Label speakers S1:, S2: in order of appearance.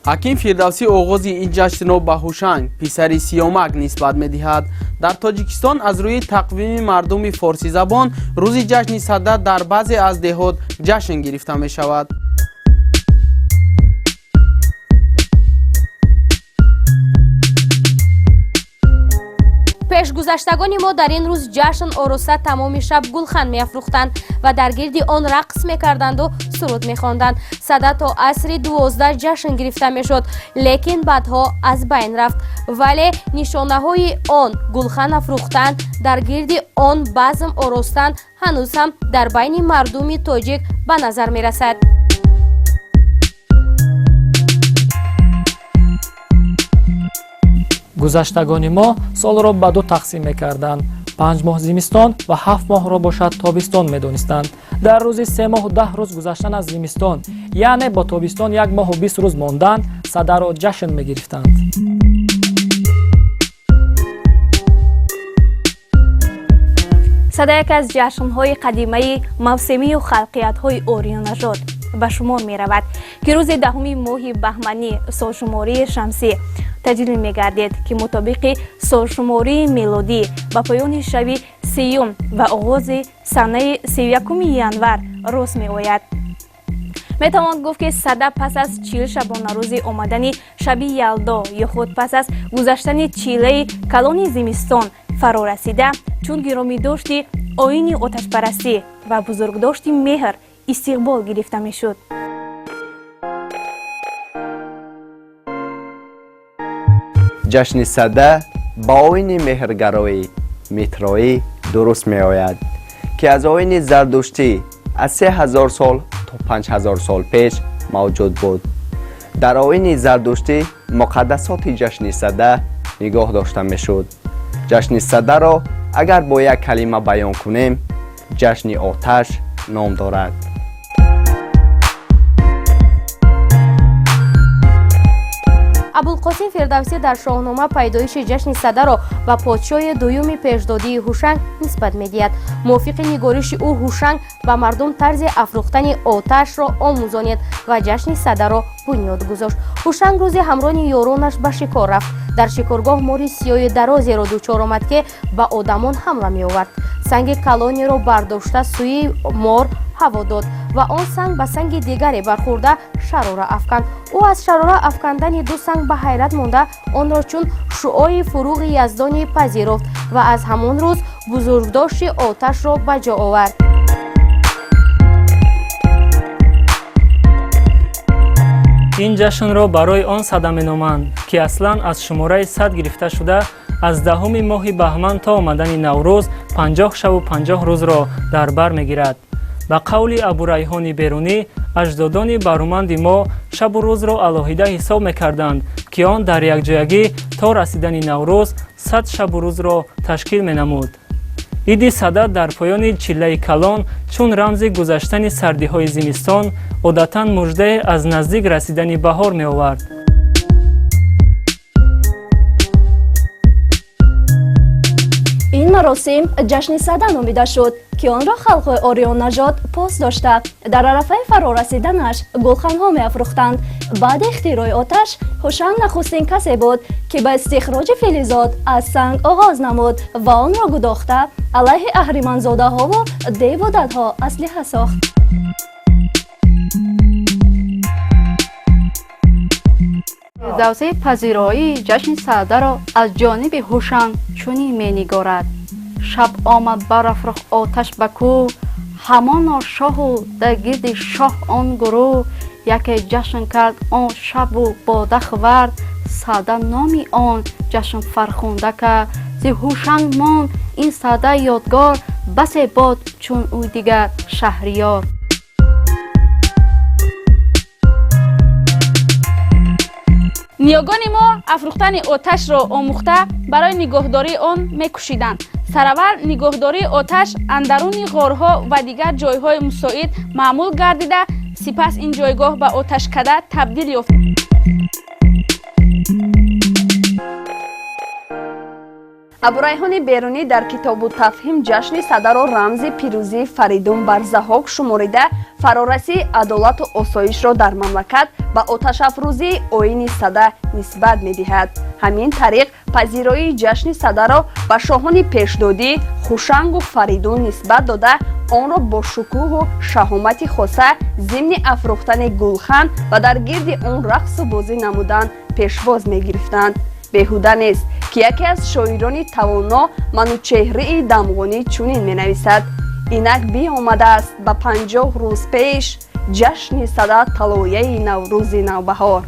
S1: Ҳаким Фирдавсӣ оғози ин ҷашнро ба Ҳушанг, писари Сиёмак, нисбат медиҳад. Дар Тоҷикистон аз рӯи тақвими мардуми форсизабон рӯзи ҷашни Сада дар баъзе аз деҳот ҷашн гирифта мешавад.
S2: Пешгузаштагони мо дар ин рӯз ҷашн ороста, тамоми шаб гулхан меафрӯхтанд ва дар гирди он рақс мекарданду суруд мехонданд. Сада то асри 12 ҷашн гирифта мешуд, лекин баъдҳо аз байн рафт, вале нишонаҳои он, гулхан афрӯхтан, дар гирди он базм оростан, ҳанӯз ҳам дар байни мардуми тоҷик ба назар мерасад.
S3: Гузаштагони мо солро ба ду тақсим мекарданд: 5 моҳ зимистон ва 7 моҳро бошад тобистон медонистанд. Дар рӯзи 3 моҳу 10 рӯз гузаштан аз зимистон, яъне бо тобистон 1 моҳу 20 рӯз мондан, садаро ҷашн мегирифтанд.
S4: Сада яке аз ҷашнҳои қадимаи мавсимию халқиятҳои ориёнажод ба шумор меравад, ки рӯзи 10-уми моҳи баҳманӣ солшумории шамсӣ таҷлил мегардид, ки мутобиқи солшумории мелодӣ ба поёни шаби 30-ум ва оғози санаи 31-уми январ рост меояд. Метавон гуфт, ки сада пас аз 40 шабонарӯзи омадани шаби Ялдо ё худ пас аз гузаштани чилаи калони зимистон фаро расида, чун гиромидошти оини оташпарастӣ ва бузургдошти меҳр истиқбол гирифта мешуд.
S5: Ҷашни Сада ба оини меҳргароӣ, митроӣ дуруст меояд, ки аз оини зардуштӣ аз 3000 сол то 5000 сол пеш мавҷуд буд. Дар оини зардуштӣ муқаддасоти ҷашни Сада нигоҳ дошта мешуд. Ҷашни Садаро агар бо як калима баён кунем, ҷашни оташ ном дорад.
S2: Абулқосим Фирдавсӣ дар Шоҳнома пайдоиши ҷашни Садаро ба подшоҳи дуюми пешдодии Ҳушанг нисбат медиҳад. Мувофиқи нигориши ӯ, Ҳушанг ба мардум тарзи афрӯхтани оташро омӯзонид ва ҷашни Садаро бунёд гузошт. Ҳушанг рӯзи ҳамроҳи ёронаш ба шикор рафт. Дар шикоргоҳ мори сиёҳи дарозеро дучор омад, ки ба одамон ҳамла меовард. Санги калонеро бардошта, сӯи мор ҳаво дод ва он санг ба санги дигаре бархӯрда, шарора афканд. Ӯ аз шарора афкандани ду санг ба ҳайрат монда, онро чун шуои фуруғи яздонӣ пазируфт ва аз ҳамон рӯз бузургдошти оташро ба ҷо овард.
S6: Ин ҷашнро барои он сада меноманд, ки аслан аз шумораи 100 гирифта шуда, аз 10-уми моҳи баҳман то омадани Наврӯз 50 шабу 50 рӯзро дар бар мегирад. Ба қавли Абурайҳони Берунӣ, аҷдодони баруманди мо шабу рӯзро алоҳида ҳисоб мекарданд, ки он дар якҷоягӣ то расидани Наврӯз 100 шабу рӯзро ташкил менамуд. Иди Сада дар поёни чиллаи калон, чун рамзи гузаштани сардиҳои зимистон, одатан муждае аз наздик расидани баҳор меовард.
S7: Ин маросим ҷашни Сада номида шуд, ки онро халқҳои ориённажод пос дошта, дар арафаи фарорасиданаш гулханҳо меафрӯхтанд. Баъди ихтирои оташ, Ҳушанг нахустин касе буд, ки ба истихроҷи филизот аз санг оғоз намуд ва онро гудохта, алайҳи аҳриманзодаҳову деву дадҳо аслиҳа сохт.
S8: Фирдавсӣ пазироии ҷашни Садаро аз ҷониби Ҳушанг чунин менигорад: «Шаб омад, барафрохт оташ ба кӯҳ, ҳамоно шоҳу дар гирди шоҳ он гурӯҳ. Яке ҷашн кард он шабу бода хӯрд, Сада номи он ҷашн фархунда кард. Зи Ҳушанг монд ин сада ёдгор, басе бод чун ӯ дигар шаҳриёр».
S9: Ниёгони мо афрӯхтани оташро омӯхта, барои нигоҳдории он мекӯшиданд. Сараввал нигоҳдории оташ андаруни ғорҳо ва дигар ҷойҳои мусоид маъмул гардида, сипас ин ҷойгоҳ ба оташкада табдил ёфт.
S7: Абурайҳони Берунӣ дар Китобу тафҳим ҷашни Садаро рамзи пирӯзии Фаридун бар Заҳок шуморида, фарорасии адолату осоишро дар мамлакат ба оташафрӯзии оини Сада нисбат медиҳад. Ҳамин тариқ, пазироии ҷашни Садаро ба шоҳони пешдодӣ Хушангу Фаридун нисбат дода, онро бо шукӯҳу шаҳомати хоса зимни афрӯхтани гулхан ва дар гирди он рақсу бозӣ намудан пешвоз мегирифтанд. Беҳуда нест, ки яке аз шоирони тавоно Манучеҳрии Дамғонӣ чунин менависад: «Инак биомадааст ба 50 рӯз пеш ҷашни Сада, талояи Наврӯзи навбаҳор».